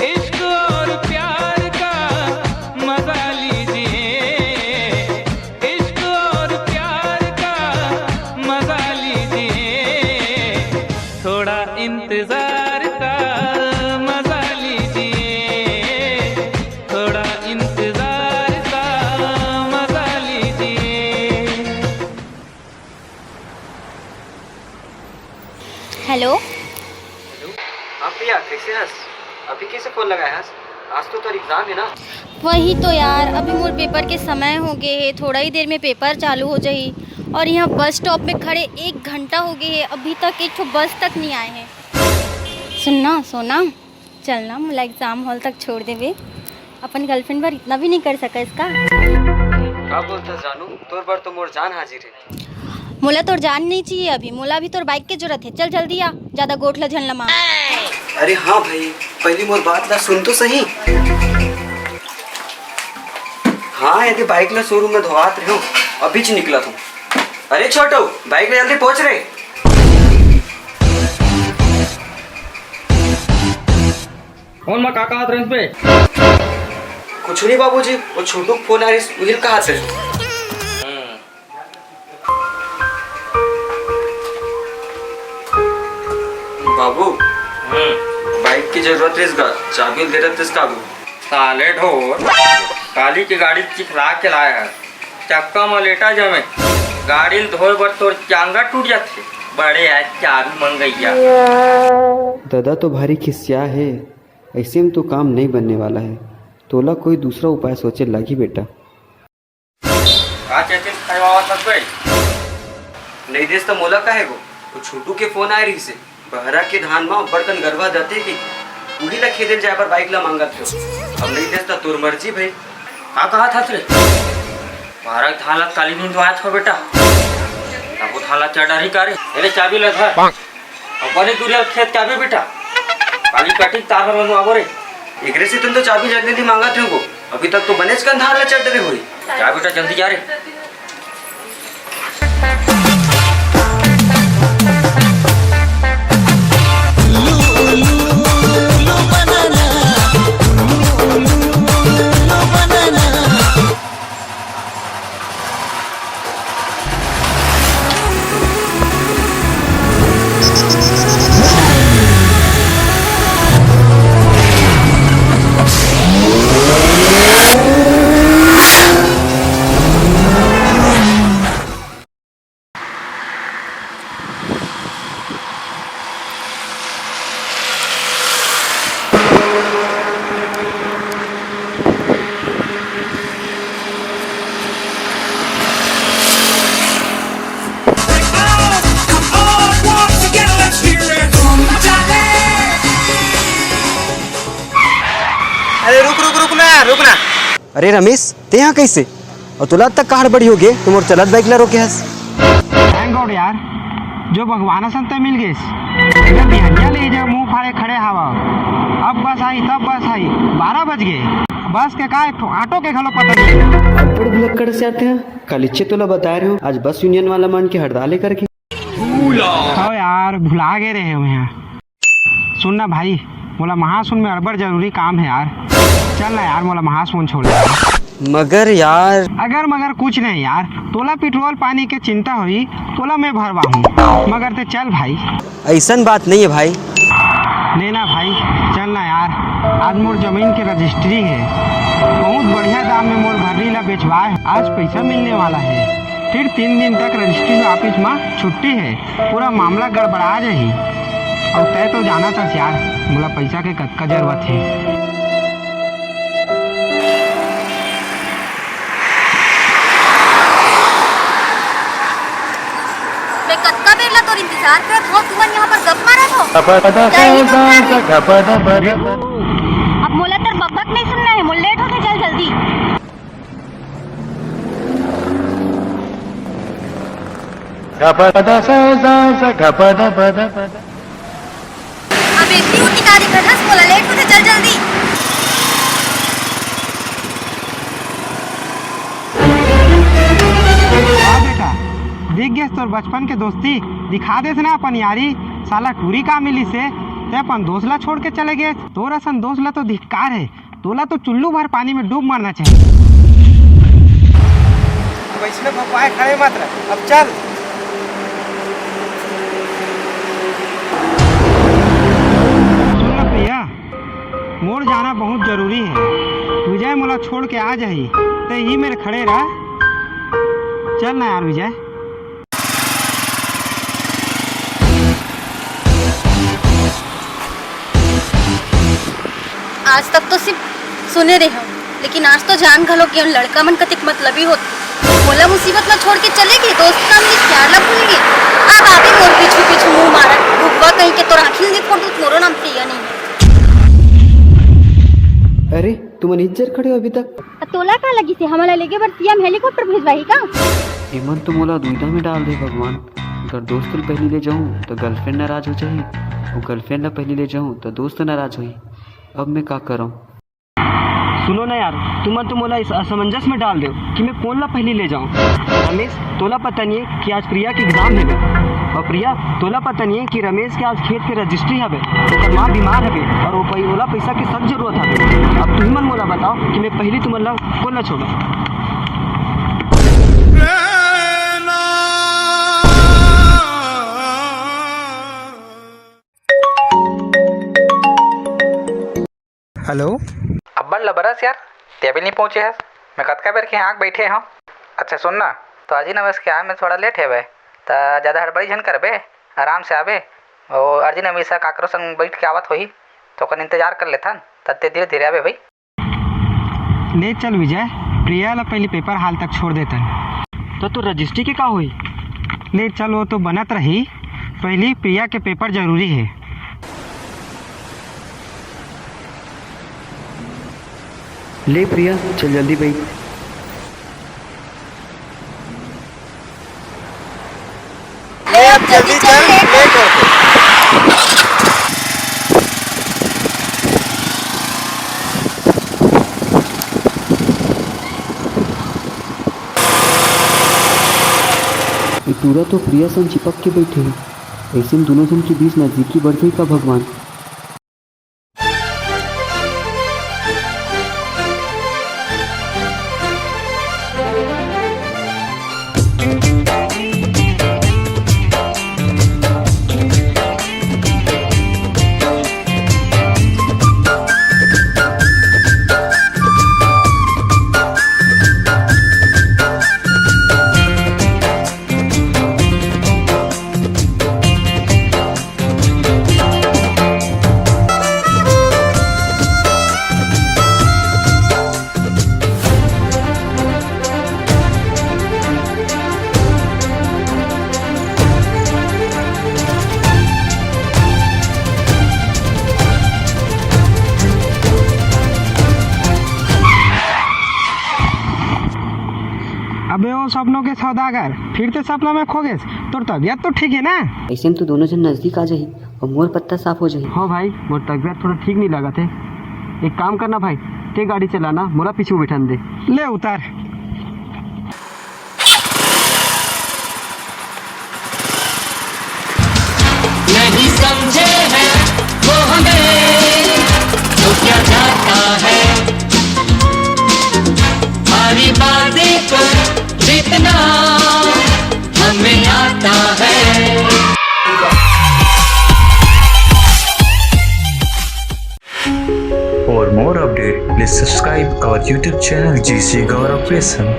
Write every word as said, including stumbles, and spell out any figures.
इश्क और प्यार का मजा लीजिए, इश्क और प्यार का मजा लीजिए, थोड़ा इंतजार का मजा लीजिए, थोड़ा इंतजार का मजा लीजिए। हेलो। हाँ प्रिया, कैसे हस? अभी कैसे फोन लगाए हस? आज तो तोर एग्जाम है ना? वही तो यार, अभी मोर पेपर के समय हो गए है, थोड़ा ही देर में पेपर चालू हो जाही। और यहाँ बस स्टॉप में खड़े एक घंटा हो गए है, अभी तक एक ठो बस तक नहीं आए हैं। सुनना सोना, चलना मोला एग्जाम हॉल तक छोड़ देवे। अपन गर्लफ्रेंड पर इतना भी नहीं कर सका इसका। का बोलता जानू, तोर बर तो मोर जान हाजिर है। मोला तोर जान नहीं चाहिए अभी, मोला अभी तोर बाइक के जरूरत है। चल जल्दी आ, ज्यादा गोठ ल झन लमा। अरे हाँ भाई, पहली मोर बात ला सुन तो सही। हाँ, यदि बाइक ला शोरूम में धोवात रहे हो, अभी च निकला तू। अरे छोटू, बाइक ले जल्दी पहुंच रे। फोन में का कहत रहिस बे? कुछ नहीं बाबूजी, वो छोटू के फोन आ रही, उहिल कहा से। बाबू, बाइक की जरूरत रहिस गा, चाबी दे रहे थे काबू। साले ढोर, काली के गाड़ी चिखला के लाया है, चक्का में लेटा जमे, गाड़ी ल धोए बर तोर चांगा टूट जाथे। बड़े आए चाबी मंगैया। दादा तो भारी खिसिया है, ऐसे में तो काम नहीं बनने वाला है। तोला कोई दूसरा उपाय सोचे लागी बेटा। का चेचिस खवावत हस बे? नहीं देस त मोला काहे गो? वो छोटू के फोन आए रहिसे, बहरा के धान मा अब्बड़ कन गरवा जाथे कि उही ला खेदे ल जाए बर बाइक ला मांगत हो। अब नहीं देस त तोर मर्जी भाई। का कहत हस रे? बहरा के धान ला काली नींद आत हो बेटा, तब वो धान ला चढ़ डरही का रे? अरे चाबी ला धर। अउ बने दूरिया खेत के आबे बेटा, काली कटिक तार बर मंगवाबो रे। एकरे से तुम तो चाबी जल्दी नहीं मांगत हो, अभी तक तो बनेच कन धान ला चढ़ डरे होई। जा बेटा जल्दी जा रे। अरे रुक रुक रुक ना, रुक ना। अरे रमेश, तेहा कैसे? अउ तोला तक का हड़बड़ी होगे, त मोर चलत बाइक ला रोके हस। Thank God यार, जो भगवान असन तै मिल गेस। इधर बिहनिया ले जब मुंह फाड़े खड़े हवा। अब बस आई, तब बस आई, बारह बज गए। बस के का, एक ठो ऑटो के घलो पता नहीं। अब्बड़ भुलक्कड़ से आते हैं। कालिचे तोला बताए रहे हो, आज बस यूनियन वाला मन के हड़ताल है करके। हव यार, भुला गए रहे हो यहाँ। सुन ना भाई, मोला महासुन में अड़बड़ जरूरी काम है यार। चल ना यार, मोला महासुन छोड़ दे। मगर यार। अगर मगर कुछ नहीं यार, तोला पेट्रोल पानी के चिंता होई, तोला मैं भरवा हूँ, मगर ते चल भाई। ऐसन बात नहीं है भाई। लेना भाई, चल ना यार, आज मोर जमीन के रजिस्ट्री है, बहुत बढ़िया दाम में मोर भर्री ला बेचवाए, आज पैसा मिलने वाला है। फिर तीन दिन तक रजिस्ट्री ऑफिस में छुट्टी है, पूरा मामला गड़बड़ा जाही। अउ तै तो जानत हस यार, मोला पैसा के कतका जरूरत है। मैं कतका बेर ला तोर इंतजार करत हव, तुमन यहाँ पर गप मारत हव। जल्दी तो मार रे। अब मोला तोर बकबक नहीं सुनना है, मोला लेट होथे, चल जल्दी। अब इतनी उतनी गाड़ी खटस, मोला लेट होथे, चल जल्दी। वाह बेटा, दिख गेस तोर बचपन के दोस्ती, दिखा देस ना अपन यारी। साला टूरी का मिली से, ते अपन दोस्त ला छोड़ के चले गे। तोर असन दोस्त ला तो धिक्कार हे, तोला तो चुल्लू भर पानी में डूब मरना चाहिए। वैष्णव भगवान खड़े मत रह, अब चल। सुन ना प्रिया, मोर जाना बहुत जरूरी हे। विजय मोला छोड़ के आ जाही, ते ही मेर खड़े रह। चल ना यार विजय। आज तक तो सिर्फ सुने रहे हंव, लेकिन आज तो जान घलो के लड़का मन कतिक मतलबी होथे। मोला मुसीबत में छोड़ के चले गे, दोस्त का मिस प्यार ला भूल गे। अब आबे मोर पीछू पीछू मुंह मारत, भुगवा कहीं के तोर आँखी में फोड़ दूं, मोरो नाम प्रिया नहीं है। अरे, तुमन इज्जर खड़े हो अभी तक? त तोला का लगिस हे, हमला लेगे बर सीएम हेलीकॉप्टर भेजवाही का? एमन तो मोला दुविधा में डाल दे भगवान। अगर दोस्त ल पहली ले जाऊं तो गर्लफ्रेंड नाराज हो जाही, और गर्लफ्रेंड ला पहली ले जाऊं तो दोस्त नाराज होही। अब मैं का करूं? सुनो ना यार, तुमन तो मोला इस असमंजस में डाल दो कि मैं कौन ला पहली ले जाऊं। रमेश, तोला पता नहीं है कि आज प्रिया के एग्जाम है, और प्रिया, तोला पता नहीं है कि रमेश के आज खेत के रजिस्ट्री हवे, ओकर माँ बीमार हवे और वो पै-, ओला पैसा के सख्त जरूरत हवे। अब तुही मन मोला बताओ कि मैं पहली तुमन ला कोन ला छोड़ो? हेलो। अब्बड़ लबरस यार, ते अभी नहीं पहुंचे हस। मैं कतका बेर के यहाँ आके बैठे हूँ। अच्छा सुन ना, तो आज ही नवेश के आए में थोड़ा लेट है भाई, त ज़्यादा हड़बड़ी झन करबे, आराम से आबे। और अर्जुन हमेशा काकरो संग बैठ के आवत होही, तो ओकर इंतजार कर लेथन, तब ते धीरे धीरे आबे भाई। ले चल विजय, प्रिया ला पहली पेपर हाल तक छोड़ देथन। तो तू रजिस्ट्री के का होई? ले चल, वो तो बनत रही, पहली प्रिया के पेपर जरूरी है। ले प्रिया, चल जल्दी बैठ। ले अब जल्दी चल, लेट होथे। ये टूरा तो प्रिया संग चिपक के बैठे हे। ऐसे में दोनों जन के बीच नजदीकी बढ़ जाही का भगवान? अबे ओ सपनों के सौदागर, फिर ते सपना में खो गेस। तोर तबीयत तो ठीक है ना? ऐसे में तो दोनों जन नजदीक आ जाही और मोर पत्ता साफ हो जाही। हो भाई, मोर तबीयत थोड़ा ठीक नहीं लगा थे। एक काम करना भाई, ते गाड़ी चलाना, मोला पीछे बैठन दे। ले उतार। नहीं समझे हैं वो हमें, तो क्या जाता है भारी बातें को जितना हमें आता है। For more update, please subscribe our YouTube channel G C Gaurav Creation.